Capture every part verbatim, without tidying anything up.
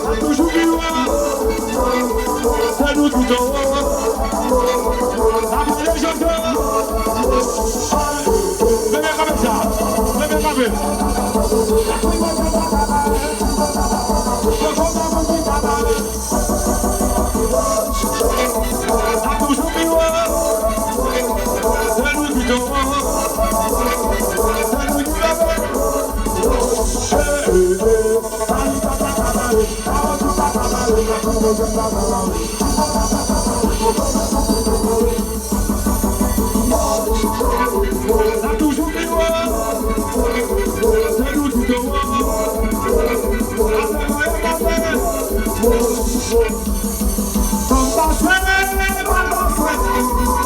Sa toujou pi wo. Se nou ki towo. Sa pale Jojo. Leve kanpe sa. Leve kanpe. Sa toujou pi wo. Se nou ki towo. Se nou ki leve. Sa toujou pi wo. Se nou ki towo. Afè mwen yo gate. Ann pase, ann pase,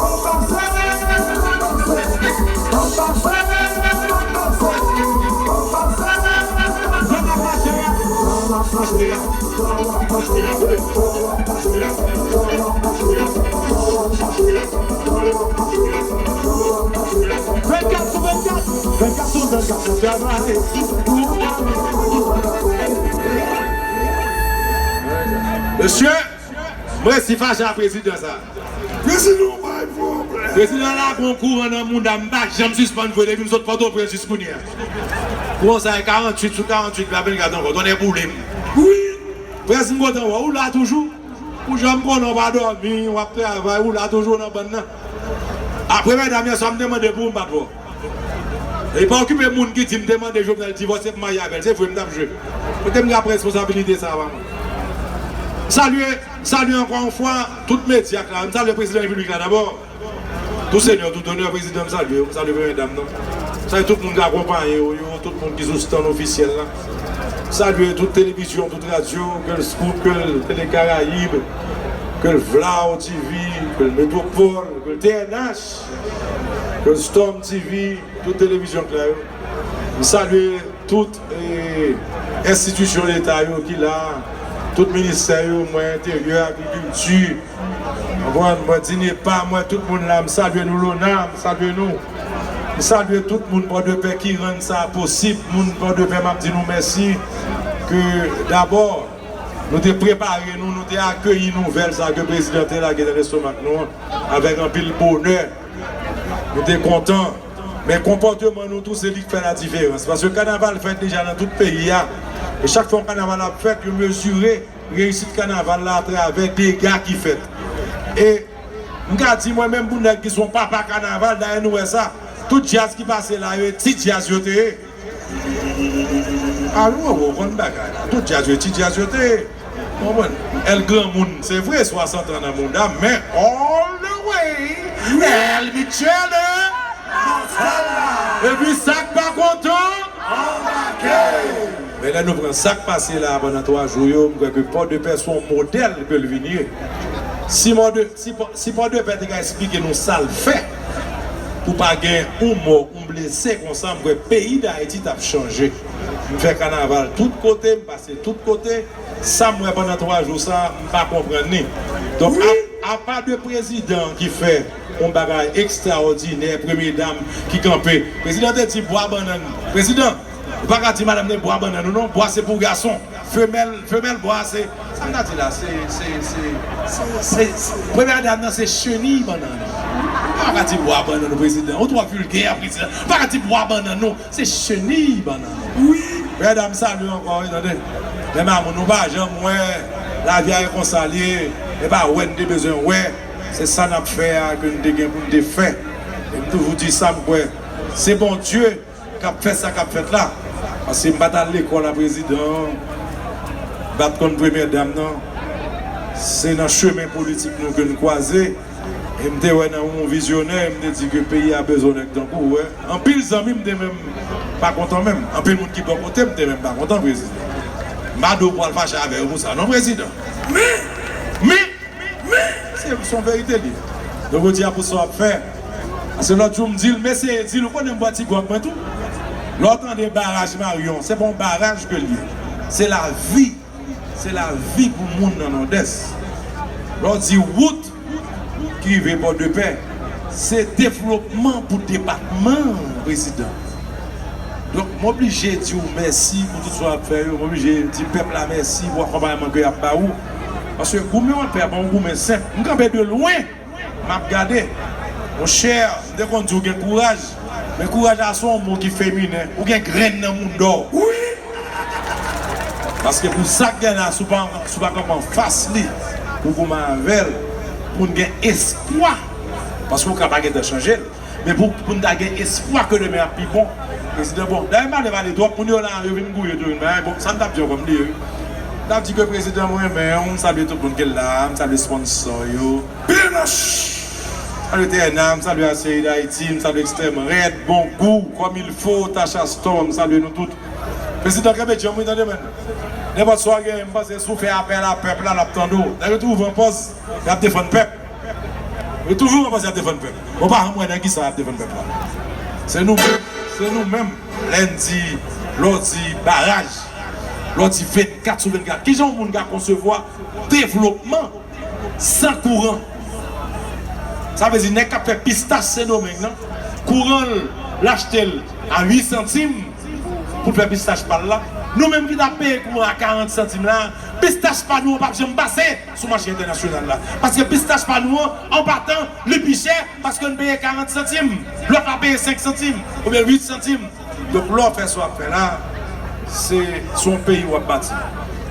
ann pase, ann pase, ann pase, ann pase, ann pase. Jan n ap mache a, jan n ap mache a, jan n ap mache a. Vennkat sou vennkat, vennkat sou vennkat, nou travay. Mesye, mwen resi fache ak prezidan sa. Prezidan, bay pwoblèm. Prezidan la gon kouran nan mouda m, m pa janm sispann voye depi m sot Pòtoprens jis kounye a. Kouran sa e karanntuit sou karanntuit, la vennkat ankò, tonnè boule m. Wi. Prèske m kontan wè w la toujou. Ou janm konnen w pa dòmi, w ap travay, ou la toujou nan bann nan. Premyè dam yè swa m te mande pou ou, m pa t wè w. E pa okipe moun ki di m te mande Jovenel divòse pou m marye avè l. Se vre, m t ap jwe. Kote m ka pran responsabilite sa a, pa mwen? M salye, m salye ankò yon fwa tout medya k la. M salye prezidan repiblik la dabò. Tout senè, tout onè, prezidan, m salye w. M salye premyè dam nan. M salye tout moun k akonpaye w yo, tout moun ki sou stand ofisyèl la. M salye tout televizyon, tout radyo, ke l Scoop, ke l Tele Karayib, ke l Vlaw T V, ke l Metropole, ke l T N H, ke l Storm T V, tout televizyon k la yo. M salye tout, eh, enstitisyon leta yo ki la, tout ministè yo, mwen enteryè, agrikilti, konprann, mwen DINEPA, mwen tout moun la, m salye nou, Lona, m salye nou. M salye tout moun Pòdepè ki rann sa posib, moun Pòdepè, m ap di nou mèsi, ke dabò, nou te prepare nou, nou te akeyi nouvèl sa ke prezidan te lage nan lestomak nou an, avèk anpil bonè. Nou te kontan. Men konpòteman nou tou, se li k fè ladiferans. Paske kanaval fèt deja nan tout peyi a. E chak fwa yon kanaval ap fèt, yo mezire reyisit kanaval la atravè dega ki fèt. E m ka di mwen menm pou nèg ki se yon papa kanaval, dayè nou wè sa, tout djaz ki pase la yo, e ti djaz yo te ye. A wi, ou konn bagay la. Tout djaz yo, ti djaz yo te ye. Konprann? Èl granmoun, se vre, swasant an nan mouda, men all the way, Èl Mitchell, eh! Epi sa k pa kontan, anbake! Men lè nou pran sa k pase la a pandan twa jou yo, m kwè ke Pòdepè se yon modèl ke l vin ye. Si Pòde-, si Pò-, si Pòdepè te ka eksplike nou sa l fè pou pa gen yon mò, yon blese konsa, m kwè peyi Dayiti t ap chanje. M fè kanaval tout kote, m pase tout kote. Sa m wè pandan twa jou sa, m pa konprann li. Donk, a, apa de prezidan ki fè yon bagay ekstraòdinè, premye dam ki kanpe. Prezidan te di bwa bannann. Prezidan, ou pa ka di madanm nan bwa bannann ou non, bwa se pou gason. Femèl, femèl bwa se, sa m ta di la, se, se, se, se, se, premyè dam nan se cheni bannann. Ou pa ka di bwa bannann ou, prezidan. Ou twò vilgè, prezidan. Ou pa ka di bwa bannann ou. Se cheni bannann. Wi. Medam, m salye ankò, wi, tande. Men mamoun, nou pa janm wè lavi a e konsa l ye. E pa wè n te bezwen wè. Se sa n ap fè a ke n te gen pou n te fè. E m toujou di sa, m kwè se Bondye k ap fè sa k ap fèt la. Paske m pa t al lekòl a prezidan an. M pa t konn premyè dam nan. Se nan chemen politik nou ke n kwaze. E m te wè nan yon vizyonè, e m te di ke peyi a bezwen nèg tankou w, wè. Anpil zanmi m te menm pa kontan menm. Anpil moun ki bò kote m te menm pa kontan, prezidan. M pa di w pral fache avè yo pou sa, non, prezidan. Men, men, men, se, se yon verite li ye. Donk, jodi a pou sa w ap fè. Paske lòt jou m di l, m eseye di l, ou konnen m bwè ti gwòg mwen tou. Lè w tande baraj Marion, se pa yon baraj ke l ye. Se lavi. Se lavi pou moun nan Nòdès. Lè w di wout ki rive Pòdepè, se devlopman pou depatman an, prezidan. Donk, m oblije di w mèsi pou tout sa w ap fè yo. M oblije di pèp la mèsi pou akonpayman ke y ap ba ou. Paske goumen w ap fè a pa yon goumen senp. M kanpe de lwen. M ap gade. Monchè, m te konn di w gen kouraj, men kouraj la se yon mo ki feminen. Ou gen grenn nan mouda w. Wi! Paske pou sa k gen la, si w pa, si w pa kanpe anfas li, pou goumen avè l, pou n gen espwa, paske w ka pa gentan chanje l, men pou, pou n ta gen espwa ke demen ap pi bon, prezidan bon. Dayè, m pa vle pale twòp, moun yo la, yo vin gouye tou, vin bay, bon, sa m t ap di ankò, m bliye, wi. M t ap di ke prezidan, mwen renmen w, m salye tout moun ki la, m salye sponsò yo. Pinoch! Salye T N A, m salye Aseid Ayiti, m salye Ekstrèm Rèd, Bon Gou, Comme Il Faut, Tacha Store, m salye nou tout. Prezidan, kenbe djanm wi, tande, men. Nenpòt sa w genyen, m panse si w fè apèl a pèp la, l ap tande w. Nèg yo toujou pran pòz y ap defann pèp. Yo toujou pran pòz y ap defann pèp. Bon, pa janm wè nan kisa y ap defann pèp la. Se nou menm, se nou menm. Lè n di, lè w di baraj, lè w di vennkat sou vennkat, kijan yon moun ka konsevwa devlopman san kouran? Sa vle di nèg k ap fè pistach Sendomeng nan, kouran l, l achte l a uit santim pou l fè pistach pa l la. Nou menm ki t ap peye kouran a karant santim la, pistach pa nou an p ap janm pase sou mache entènasyonal la. Paske pistach pa nou an, an patan, li pi chè, paske n peye karant santim, lòt la peye senk santim oubyen uit santim. Donk, lè w fè sa w ap fè la, se, se yon peyi w ap bati.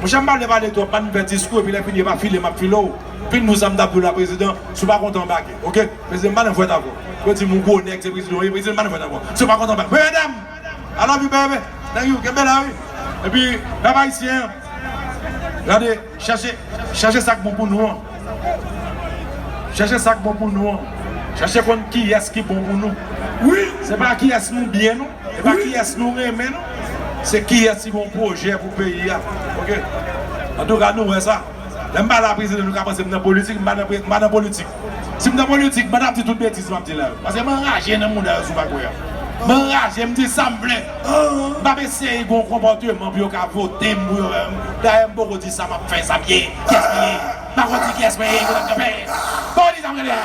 Monchè, m pa vle pale twòp, pa n fè diskou, epi lè fini, e pa file m ap file w. Vin pou sa m t ap di w la, prezidan, si w pa kontan, anbake, oke? Prezidan, m pa nan fwèt avè w. Yo di m ou gwo nèg, se prezidan w ye, prezidan, m pa nan fwèt avè w. Si w pa kontan, anbake. Premye dam, I love you, baby. Thank you, kenbe la, wi. Epi, pèp ayisyen, gade, chèche, chèche sa k bon pou nou an. Chèche sa k bon pou nou an. Chèche konn kiyès ki bon pou nou. Wi. Se pa kiyès nou byen, non. E pa kiyès nou renmen, non. Se kiyès ki gon pwojè pou peyi a. Oke? Antouka, nou wè sa. Lè m pale a prezidan, nou ka panse m nan politik, m pa nan pre-, m pa nan politik. Si m nan politik, m pa t ap di tout betiz m ap di la yo. Paske m anraje nan mouda yo, si w pa kwè a. M anraje, m di sa m vle. M p ap eseye gon konpòteman pou yo ka vote m, pou yo, dayè, m poko di sa m ap fè, sa m ye, kiyès m ye. M pa konn di kiyès mwen ye, kote m kanpe. Poko di sa m rele a.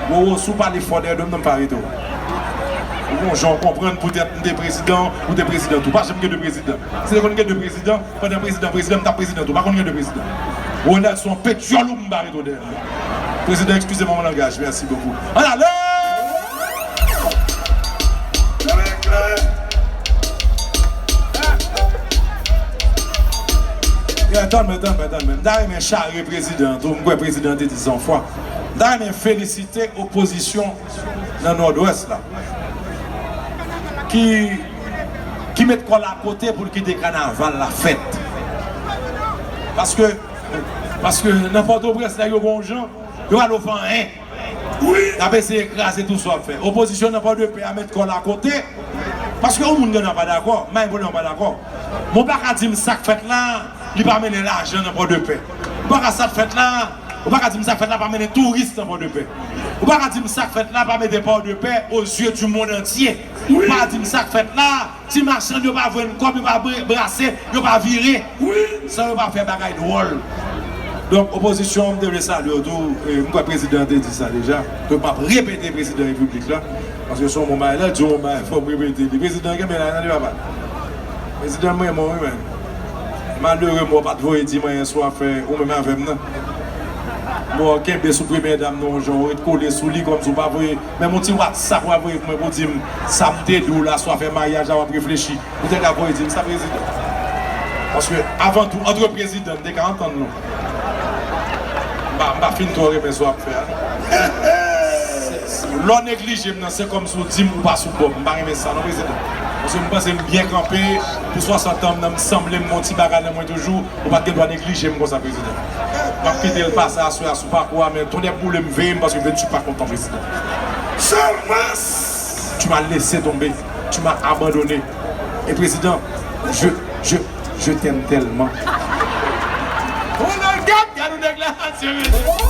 Wowo, si w pale fò dèyè do m nan, m pa rete w. Ou gon jan w konprann poutèt m te prezidan, ou te prezidan tou. Pa janm gen de prezidan. Si te konn gen de prezidan, pandan prezidan, prezidan, m t ap prezidan tou. Pa konn gen de prezidan. Ronald se yon petyòl ou m pa rete w dèyè l. Prezidan, eskize m mon langaj. Mèsi bokou. Ann ale! Yeah, tann mwen, tann mwen, tann mwen. M ta renmen chare prezidan tou. M kwè prezidan te di sa yon fwa. M ta renmen felisite opozisyon nan Nòdwès la ki, ki met kò l akote pou l kite kanaval la fèt. Paske, paske nan Pòtoprens, nèg yo gon jan, yo pa lou fè anyen. Wi. Y ap eseye kraze tou sa w ap fè. Opozisyon nan Pòdepè a met kò l akote. Paske yon moun gen dwa pa dakò, m pa gen pwoblèm pa dakò. Men w pa ka di m sa k fèt la, li pa mennen lajan nan Pòdepè. Ou pa ka sa k fèt la, ou pa ka di m sa k fèt la pa mennen touris nan Pòdepè. Ou pa ka di m sa k fèt la pa mete Pòdepè aux yeux du monde entier. Ou pa ka di m sa k fèt la, ti machann yo pa jwenn kòb, yo pa bre-, brase, yo pa vire. Wi. San yo pa fè bagay dwòl. Donk, opozisyon, m te vle salye w tou. E, m kwè prezidan te di sa deja. Donk, m ap repete prezidan repiblik la. Paske se yon bon bagay. Lè l di yon bon bagay, fò m repete li. Prezidan, kenbe la, tande papa. Prezidan, m renmen w, wi, men. Malere, mwen, w pa t voye di m anyen sou afè ou menm avè m nan. Bon, kenbe sou premyè dam nan yon jan, ou ret kole sou li kòmsi w pa voye, menm yon ti WhatsApp w ap voye pou mwen pou di m sa m te di w la sou afè maryaj la w ap reflechi. Ou te ka voye di m sa, prezidan. Paske, avan tou, antre prezidan, n te ka antann nou. M pa, m pa fin twò renmen sa w ap fè a. Lè w neglije m nan, se kòmsi w di m ou pa sou bò m. M pa renmen sa, non, prezidan. Paske m panse m byen kanpe pou swasant an m nan, m sanble m gon ti bagay nan mwen toujou. Ou pa t gen dwa neglije m konsa, prezidan. M ap kite l pase aswè a sou pakou a, men tonnè boule m veye m paske venntuit pa kontan, prezidan. Sèlman! Tu m'as laissé tomber, tu m'as abandonné. Et président, je, je, je t'aime tellement. Oh my God, gade yon nèg la, Dye mèsi.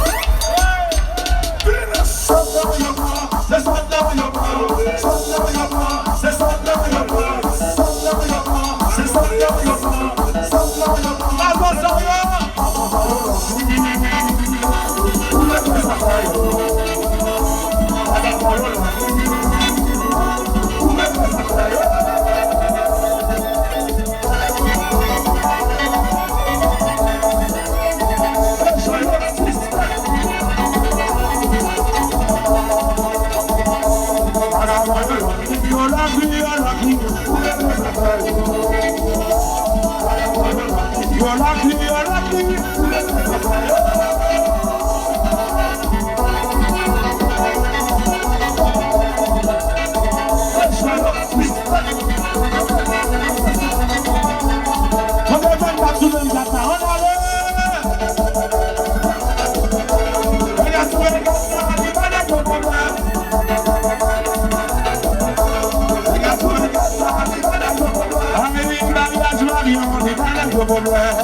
Ay, maryaj Maryon, li pa nan gwo pwoblèm.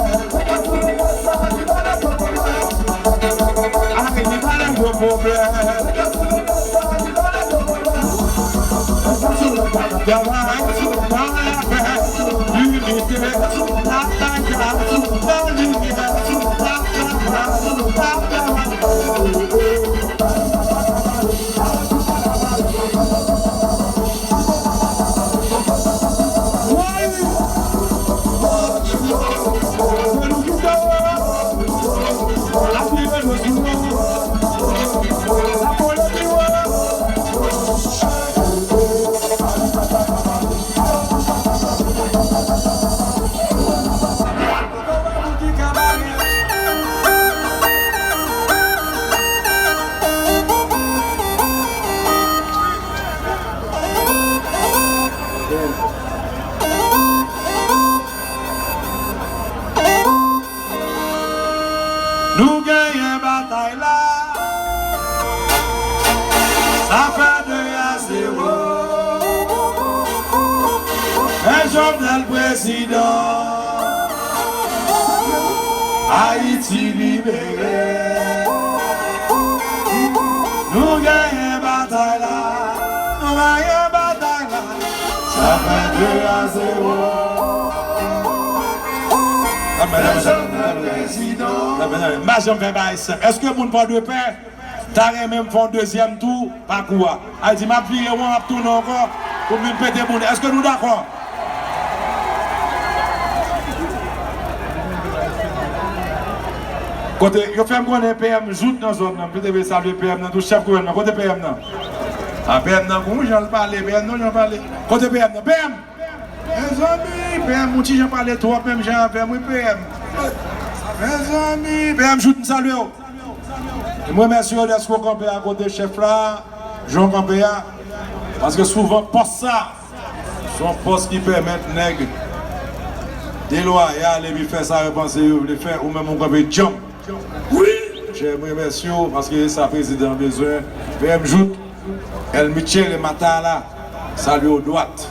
Ay, li pa nan gwo pwoblèm. Travay, travay, inite, nan limyè, nan travay, travay. Sa fè de a zewo. Men Jovenel prezidan. Ayiti libere. Nou genyen batay la. Nou genyen batay la. Sa fè de a zewo. Men Jovenel prezidan. M pa janm fè bagay senp. Èske moun Pòdepè ta renmen m fè yon dezyèm tou pakou a? Sa vle di m ap vire won, m ap tounen ankò pou m vin pete boul. Èske nou dakò? Kote, yo fè m konnen P M Jout nan zòn nan. M te vle salye P M nan tou, chèf gouvènman. Kote P M nan? A, P M nan gon jan l pale, P M nan gon jan l pale. Kote P M nan? P M! Mezanmi, P M, ou ti jan pale twòp menm jan avè m, wi, P M. Mezanmi, P M Jout, m salye w. E m remèsye w dèske w kanpe akote chèf la, jan w kanpe a. Paske souvan, pòs sa, se yon pòs ki pèmèt nèg delwayal epi fè sa yo panse yo vle fè, ou menm ou kanpe djanm. Wi! Monchè, m remèsye w, paske se sa prezidan bezwen. P M Jout, El Michele Matala, salye w dwat.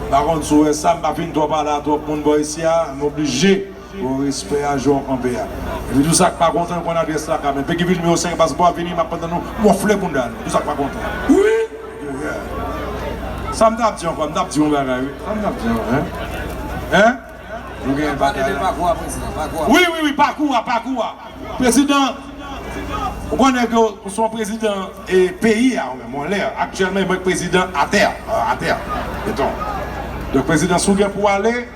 M pa konn si w wè sa, m pa fin twò pale a twòp moun bò isi a, m oblije. Bon, respè a, jan w kanpe a. Epi tou sa k pa kontan, konn adrès la, ka men. Peki vil nimewo senk, paspò a vini, m ap tann nou, wonfle bounda nou. Tou sa k pa kontan. Wi! Sa m t ap di ankò, m t ap di yon bagay, wi. Sa m t ap di ankò, en? En? Nou gen batay la. Pale de pakou a, prezidan, pakou a. Wi, wi, wi, pakou a, pakou a. Prezidan, ou konnen ke ou se yon prezidan e peyi a, ou menm, ou anlè. Aktyèlman, mwen prezidan atè, atè, beton. Donk, prezidan, si w gen pou w ale,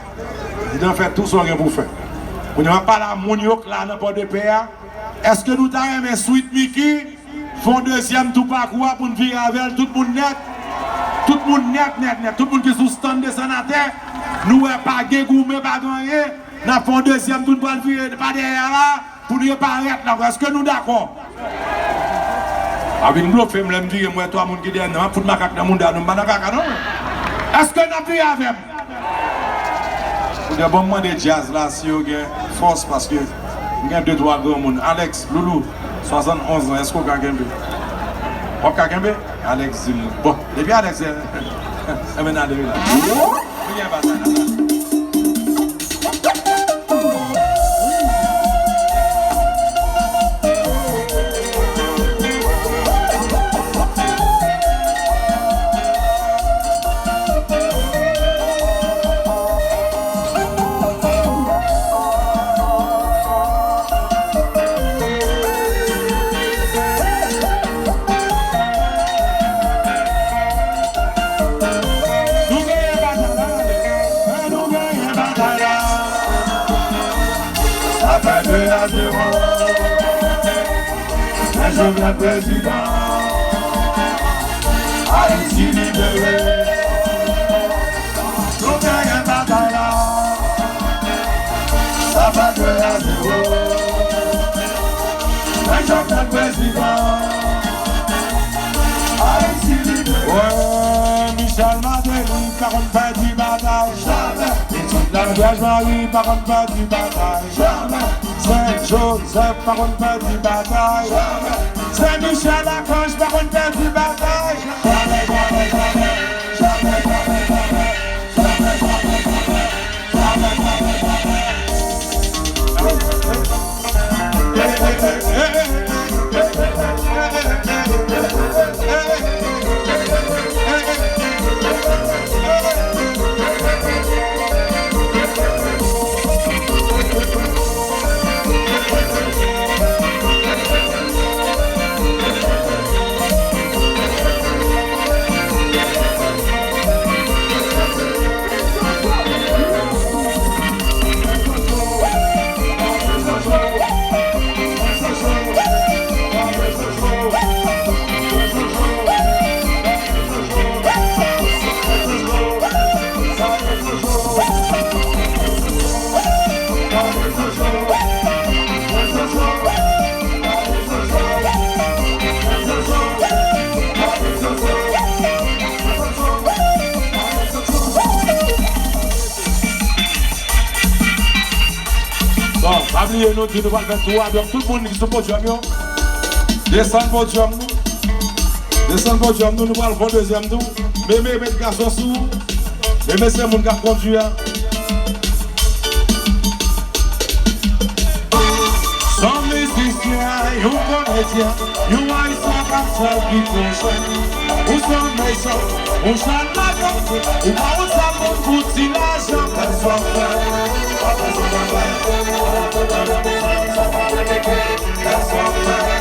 prezidan fè tou sa w gen pou w fè. Kounye a, m ap pale a moun yo k la nan Pòdepè a. Èske nou ta renmen Sweet Micky fè yon dezyèm tou pakou a pou n vire avè l, tout moun nèt? Tout moun nèt, nèt, nèt. Tout moun ki sou stand desann atè. Nou wè pa gen goumen, pa gen anyen. N ap fè yon dezyèm tou, n pral vire pa dèyè a la. Pou n reparèt la ankò. Èske nou dakò? Pa vin blofe m, lè m vire, m wè twa moun ki dèyè m nan, m ap fout makak nan mouda nou, m pa nan kaka non. Èske n ap vire avè m? Kounye a, ban m mande djaz la si yo gen fòs, paske m gen de twa granmoun. Alex, Loulou, swasannonz an, èske w ka kenbe? W ap ka kenbe? Alex di m wi. Bon, depi Alex, enben n ale wi la. Kounye a, batay la. Nou genyen batay la, nou genyen batay la. Sa fè de a zewo. Men Jovenel prezidan. Ayiti libere. Nou genyen batay la. Sa fè de a zewo. Men Jovenel prezidan. Ayiti libere. Wè, Michel Martelly pa konn pèdi batay. Jamè. Larivyèj Mari pa konn pèdi batay. Jamè. Sen Jozèf pa konn pèdi batay. Jamè. Sen Michel Akanj pa konn pèdi batay. Jamè, jamè, jamè. Bon, pa bliye nou di nou pral fè tou a, donk tout moun ki sou podyòm yo, desann podyòm nou. Desann podyòm nou, nou pral fè yon dezyèm tou. Meme, met gason sou ou. Meme se moun k ap kondwi a. Yon mizisyen, yon komedyen, yon ayisyen k ap fè biten. Ou se yon mechan, yon jan lajan, ou pa yon sèl moun pou ti lajan. Kèlswa fè, pa bezwen travay. Kèlswa fè, pa bezwen travay.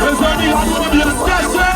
Mezanmi, la nou anbyans kase.